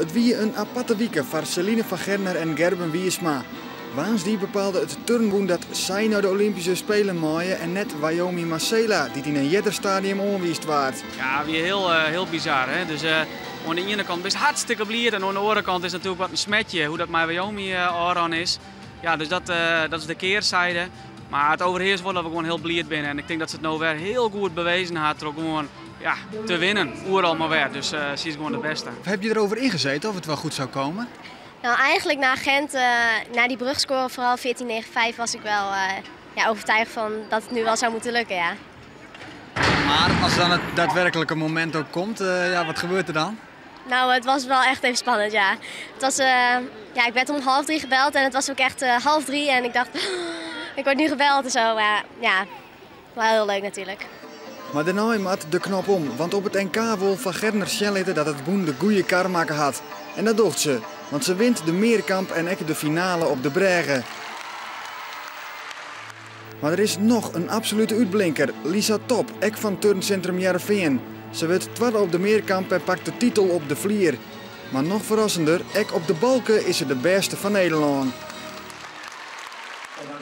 It wie in aparte wike foar Celine van Gerner en Gerben Wiersma. Woansdei bepaalde it turnbûn dat sy nei de Olympyske Spelen meie en net Wyomi Masela, dy't yn in earder stadium oanwiisd waard. Ja, wie hiel, hiel bizar. Hè? Dus oan de iene kant bist hartstikke bliid en oan de oare kant is natuerlik wat in smetje hoe dat mei Wyomi ôfrûn is. Ja, dus dat is de kearzijde. Mar it overheerst wol dat we gewoan hiel bliid binne. En ik tink dat se it no wer hiel goed bewezen hat troch gewoan, ja, te winnen. Oeral mar wer. Dus sy is gewoan de bêste. Heb je erover ingezeten of het wel goed zou komen? Nou, eigenlijk na Gent, na die brugscore, vooral 14-9-5, was ik wel ja, overtuigd van dat het nu wel zou moeten lukken, ja. Maar als dan het daadwerkelijke moment ook komt, ja, wat gebeurt er dan? Nou, het was wel echt even spannend, ja. Ja, ik werd om 2:30 gebeld en het was ook echt 2:30 en ik dacht, ik word nu gebeld en zo. Maar ja, wel heel leuk natuurlijk. Mar dêrnei moat de knop om, want op it NK wol Van Gerner sjen litte dat it bûn de goede kar makke hat. En dat docht se, want se wint de mearkamp en ek de finale op de brêge. Mar der is noch in absolute útblinker, Lisa Top, ek fan turnsintrum Hearrenfean. Se wurdt twadde op de mearkamp en pakt de titel op de flier. Mar noch ferrassender, ek op de balke is se de bêste fan Nederlân.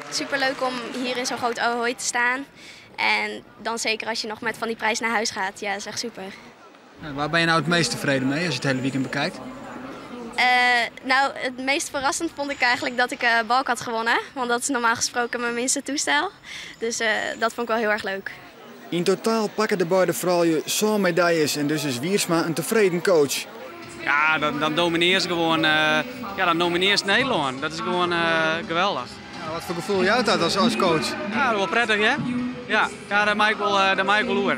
Superleuk om hier in zo'n groot Ahoy te staan. En dan zeker als je nog met van die prijs naar huis gaat. Ja, dat is echt super. Ja, waar ben je nou het meest tevreden mee als je het hele weekend bekijkt? Nou, het meest verrassend vond ik eigenlijk dat ik balk had gewonnen. Want dat is normaal gesproken mijn minste toestel. Dus dat vond ik wel heel erg leuk. In totaal pakken de beide froulju sân medailles en dus is Wiersma in tefreden coach. Ja, dan dominearre se gewoan, ja, dan dominearre Nederlân. Dat is gewoan geweldich. Ja, wat foar gefoel jout dat as coach? Ja, wol prettig, hè? Ja, ja, dêr mei ik wol oer.